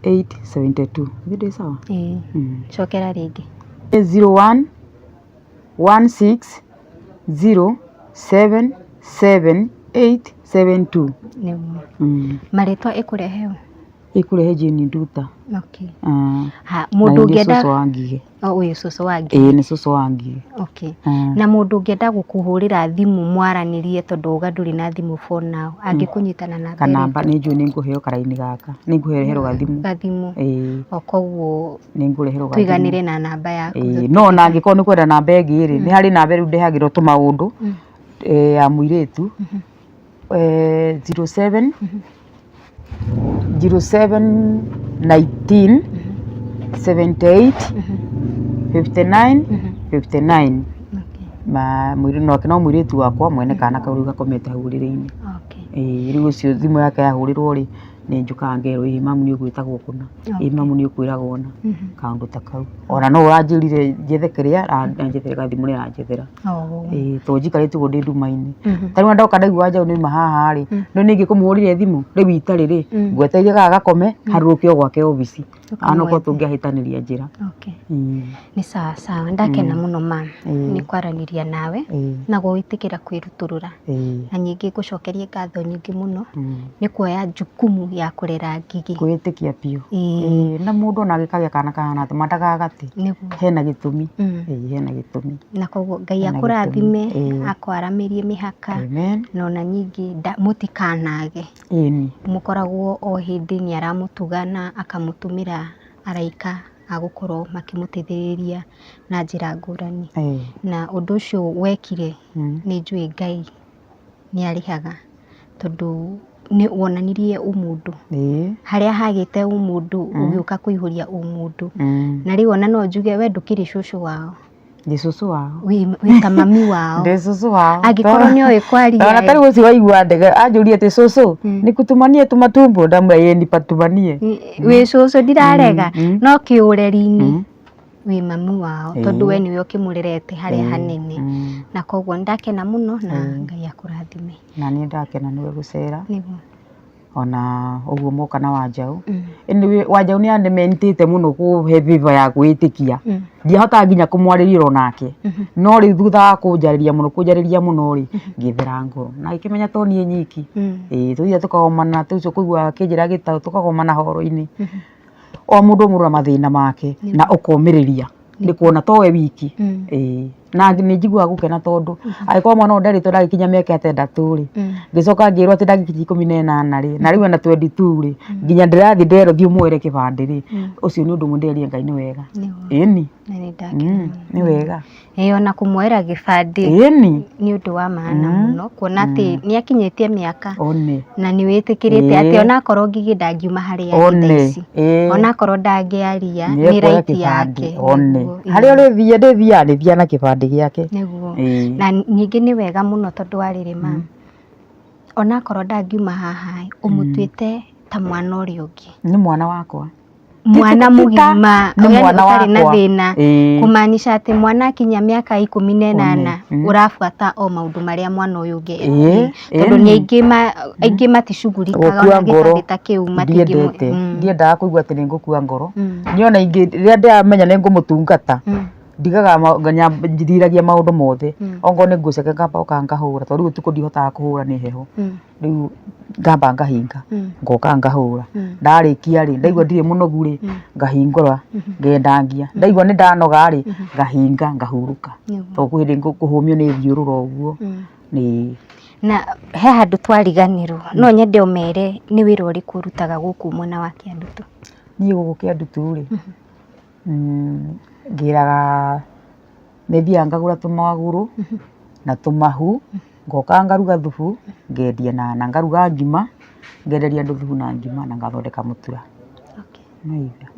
872. Githĩ ndĩ sawa? Ĩĩ. Cokera rĩngĩ. Nĩ 01 16 0 7 7 8 7 2. Nĩguo. Marĩtwa ĩkũrehe ũ? Ĩkũrehe Jane Nduta. Okay. Ah. Ha, mũndũ Na nĩ ũngĩenda cũcũ wa Ngigĩ. Oh, ũyũ cũcũ wa Ngigĩ. Ĩĩ nĩ cũcũ wa Ngigĩ. Okay. Na mũndũ ũngĩenda gũkũhũrĩra thimũ mwaranĩrie tondũ uga ndũrĩ na thimũ for now, angĩkũnyita na namba Kanamba nĩ njũĩ nĩ ngũheo karaini gaka. Nĩ ngũreherwo gathimũ. Gathimũ. Ĩĩ. O koguo Nĩ ngũreherwo gathimũ. tũiganĩre na namba yaku. Ĩĩ, no ona angĩkorwo nĩ kwenda namba ĩngĩ rĩ, nĩ harĩ namba rĩu ndehagĩrwo tũmaũndũ ya mũirĩtu. 07 07 19 78 59 59. Ma nake no mũirĩtu wakwa mwene kana kau rĩu gakomete hau ũrĩrĩ-inĩ. Ĩĩ rĩu ũcio thimũ yake yahũrĩrwo rĩ, nĩ njũkaga ngerwo ĩĩ mamu nĩ ũgwĩtagwo kũna, ĩĩ mamu nĩ ũkwĩragwo ũna, kaũndũ ta kau. Ona no ũranjĩrire njethe kĩrĩa, aranjethera gathimũ nĩ aranjethera. Ĩĩ tondũ njikarĩte ũguo ndĩ nduma-inĩ. Ta rĩu ndoka ndaigua Wanjaũ nĩ auma haha rĩ, rĩu nĩ ingĩkũmũhũrĩire thimũ? Rĩu itarĩ rĩ, ngwetereire gaka gakome harũrũke o gwake obici. Onokorwo tũngĩahĩtanĩria njĩra. Nĩ sawa sawa, ndakena mũno ma nĩ kwaranĩria nawe na gwĩtĩkĩra kwĩrutũrũra. Na ningĩ ngũcokerie ngatho nyingĩ mũno nĩ kuoya jukumu ya kũrera Ngigĩ. Kwĩĩtĩkia biũ. Na mũndũ ona angĩkagĩa kana kahana atĩa ma ndagagate. Hena gĩtũmi. Hena gĩtũmi. Na koguo Ngai akũrathime, akwaramĩrie mĩhaka. Na ona ningĩ mũtikanage. Ĩni. Mũkoragwo o hĩndĩ nĩ aramũtuga na akamũtũmĩra araika a gũkorwo makĩmũteithĩrĩria na njĩra ngũrani. Na ũndũ ũcio wekire nĩ njũĩ Ngai nĩ arĩhaga tondũ nĩ wonanirie ũmũndũ. Harĩa hagĩte ũmũndũ ũgĩũka kũihũria ũmũndũ. Na rĩu ona no njuge we ndũkĩrĩ cũcũ wao. Ndĩ cũcũ wao. Wĩ ta mami wao. Ndĩ cũcũ wao. Angĩkorwo nĩ oĩ kwaria. Ona tarĩu ũcio waigua ndege anjũria atĩ cũcũ nikutumanie tumatumbo ndamwĩra ĩĩ nipatumanie. Wĩ cũcũ ndirarega no kĩũreri-inĩ wĩ mami wao tondũ we nĩwe ũkĩmũrerete harĩa hanene. Na koguo nĩ ndakena mũno na Ngai akũrathime. Na niĩ ndakena nĩwe gũcera. Nĩguo. Ona ũguo moka na Wanjaũ. Anyway Wanjaũ nĩ anementĩte mũno kũhe favor ya kwĩĩtĩkia. Ndiahotaga nginya kũmwarĩria onake. No rĩu thutha wa kũnjarĩria mũno kũnjarĩria mũno rĩ, ngĩthera ngoro. Na agĩkĩmenya to niĩ nyiki. Ĩĩ tũthiaga tũkagomana ũcio kũigua akĩnjĩra gĩtaũ tũkagomana horo-inĩ. O mũndũ o mũndũ na mathĩna make na ũkomĩrĩria nĩ kuona towe wiki. Ĩĩ na nĩ njiguaga gũkena tondũ angĩkorwo mwana ũyũ nderĩtwo ndangĩkinya mĩaka ĩtandatũ rĩ, ngĩcoka ngĩrwo atĩ ndangĩkinyia 18 rĩ, na rĩu ena 22 rĩ, nginya ndĩrathiĩ nderwo thiĩ ũmuoere kĩbandĩ rĩ, ũcio nĩ ũndũ ũmwe ndĩreria Ngai nĩ wega. Ĩni, nĩ wega. Ĩĩ ona kũmuoera gĩbandĩ Ĩni. nĩ ũndũ wa maana mũno kuona atĩ nĩ akinyĩtie mĩaka One. na nĩ wĩtĩkĩrĩte atĩ onakorwo Ngigĩ ndangiuma harĩa arĩ thaa One. ici, onakorwo ndangĩaria nĩ Nĩekuoya right kĩbandĩ. yake. One. Nĩguo, ĩĩ. Harĩa ũrĩthiĩ ndĩthiaga ndĩthiaga na kĩbandĩ gĩake. Nĩguo. Na ningĩ nĩ wega mũno tondũ wa rĩrĩ ma, onakorwo ndangiuma haha ĩ, ũmũtuĩte ta mwana ũrĩa ũngĩ. Nĩ mwana wakwa. Mwana mũgima Nĩ yani mwana ũtarĩ na wakwa. thĩna. Ĩĩ. Kũmaanisha atĩ mwana akinyia mĩaka 18 ũrabuata o maũndũ marĩa mwana ũyũ ũngĩ tondũ nĩ aingĩ aingĩ maticugurikaga Gũkua ona ngoro gĩbandĩ ta kĩu matingĩ ndiendete. Ndiendaga kũigua atĩ nĩ ngũkua ngoro. Niĩ ona ingĩ rĩrĩa ndĩramenya nĩ ngũmũtungata, ndigaga ndiragia maũndũ mothe. Okorwo nĩ nguo ciake ngamba gũka ngahũra tondũ rĩu ũtukũ ndihotaga kũhũra nĩ heho. Rĩu ngamba ngahinga ngoka ngahũra. Ndarĩkia rĩ, ndaigua ndirĩ mũnogu rĩ, ngahingũra ngendangia. Ndaigua nĩ ndanoga rĩ, ngahinga ngahurũka. Tondũ kwĩ hĩndĩ ngũhũmio nĩ thiũrũra ũguo. Ĩĩ. Na he handũ twariganĩrwo, no nyende ũmere nĩ wĩra ũrĩkũ ũrutaga gũkũ mwena wa Kĩandutu? Niĩ gũkũ Kĩandutu rĩ, ngĩraga nĩ thiaga ngagũra tũmagũrũ na tũmahu, ngoka ngaruga thubu ngendia na ngaruga ngima, ngenderia andũ thubu na ngima na ngathondeka mũtura. Nĩwaigua?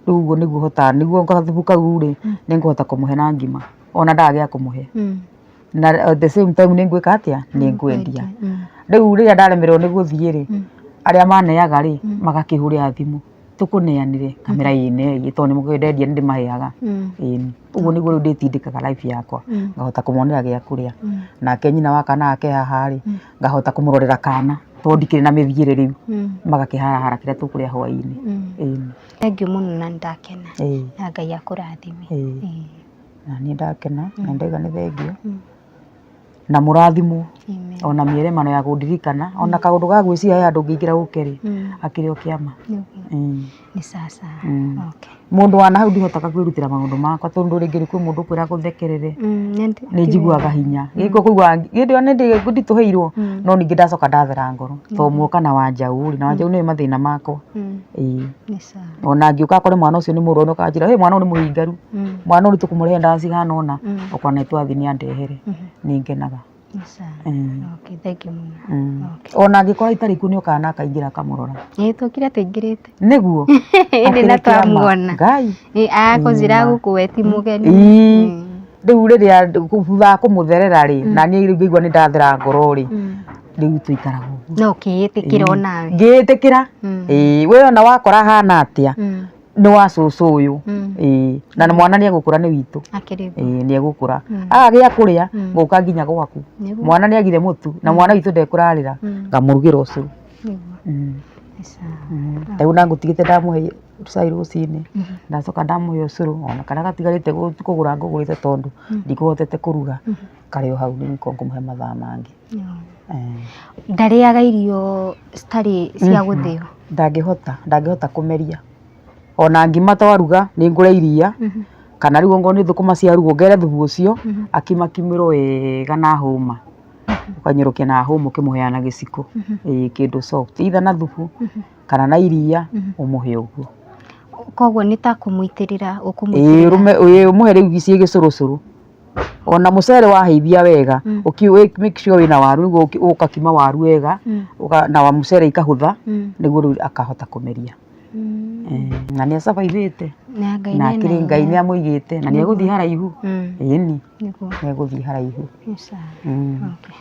Rĩu ũguo nĩguo hotaga, nĩguo gathubu kau rĩ, nĩ ngũhota kũmũhe na ngima ona ndaga gĩa kũmũhe. Na at the same time nĩ ngwĩka atĩa? Nĩ ngwendia. Rĩu rĩrĩa ndaremererwo nĩ gũthiĩ rĩ, arĩa maneaga rĩ, magakĩhũrĩra thimũ, tũkũneanĩre, ngamera ĩĩ nei tondũ nĩ ndendia nĩ ndĩmaheaga. Ĩni, ũguo nĩguo rĩu ndĩtindĩkaga life yakwa, ngahota kũmonera gĩa kũrĩa. Nake nyina wa kana gaka ke haha rĩ, ngahota kũmũrorera kana tondũ ndikĩrĩ na mĩthiĩre rĩu, magakĩharahara kĩrĩa tũkũrĩa hwainĩ. Ĩni. Thengiũ mũno na nĩ ndakena na Ngai akũrathime. Ĩĩ. Na niĩ ndakena na ndauga nĩ thengiũ na mũrathimwo ona mĩeremano ya kũndirikana ona kaũndũ ga gwĩciria he handũ ũngĩingĩra ũke rĩ akĩrĩ o kĩama. Nĩ sawa sawa. Okay. Mũndũ wa nahau ndihotaga kwĩrutĩra maũndũ makwa tondũ rĩngĩ kwĩ mũndũ ũkwĩra gũthekerere nĩ njiguaga hinya gĩko kũigua hĩndĩ ĩyo nĩ nditũhĩirwo no ningĩ ndacoka ndathera ngoro tondũ muoka na Wanjaũ rĩ na Wanjaũ nĩoĩ mathĩna makwa. Ĩĩ. Nĩ sawa. Ona angĩũka akore mwana ũcio nĩ mũrwaru akanjĩra hĩ mwana ũyũ nĩ mũhingaru mwana ũyũ tũkũmũrehe ndawa cigana ũna okorwo nĩ twathiĩ nĩ andehere nĩ ngenaga. Nĩ sawa. Mm. Okay, thank you mũno. Mm. Okay. Ona angĩkorwo itarĩ kuo nĩ okaga na akaingĩra akamũrora. Ĩĩ tũkire tũingĩrĩte. Nĩguo. Ĩndĩ na Akĩrĩ kĩama. twamuona. Ngai. Ĩ akũnjĩra gũkũ we ti mũgeni. Ĩĩ. Mm. Rĩu rĩrĩa thutha wa kũmũtherera rĩ, na niĩ rĩu ngĩigua nĩ ndathera ngoro rĩ, Mm. rĩu tũikaraga ũguo. No ũkĩĩtĩkĩra onawe. Ngĩĩtĩkĩra. Mm. Ĩĩ, we ona wakora hana atĩa, Mm. nĩ wa cũcũ ũyũ. Mm. Ĩĩ, na mwana nĩ egũkũra nĩ witũ. Akĩrĩ guo. Ĩĩ, nĩ egũkũra. Mm. Aga gĩa kũrĩa, Mm. ngũka nginya gwaku. Nĩguo. Mwana nĩ agire mũtu, na mwana witũ ndekũrarĩra, Mm. ngamũrugĩra ũcũrũ. Nĩguo. Mm. Nĩ sawa. Rĩu na ngũtigĩte ndamũhe cai rũcinĩ, ndacoka ndamũhe ũcũrũ ona kana gatigarĩte kũgũra ngũgũrĩte tondũ ndikũhotete kũruga, karĩ o hau rĩu nĩko ngũmũhe mathaa mangĩ. Eh. Ndarĩaga irio citarĩ cia gũthĩo. Ndangĩhota kũmeria. Ona ngima twaruga nĩ ngũre iria, kana rĩu ongorwo nĩ thũkũma ciarugwo ngere thubu ũcio, akimakimĩrwo wega na hũma. Ũkanyorokia na hũma ũkĩmũheaga na gĩciko. Ĩĩ kĩndũ soft, either na thubu kana na iria ũmũhe ũguo. Koguo nĩ ta kũmũitĩrĩra Ĩĩ ũkũmũitĩrĩra. ũrũme ĩĩ ũmũhe rĩu ciĩ gĩcũrũcũrũ. Ona mũcere wahĩithia wega, make sure wĩna waru nĩguo ũgakima waru wega, na wa mũcere ikahũtha, nĩguo rĩu akahota kũmeria. Na nĩ acabaithĩte, Na Ngai na nĩ akĩrĩ ena Ngai hinya. nĩ amũigĩte na nĩ egũthiĩ haraihu. Mm. Ĩni, Nĩguo. nĩ egũthiĩ haraihu. Nĩ sawa. Mm. Okay.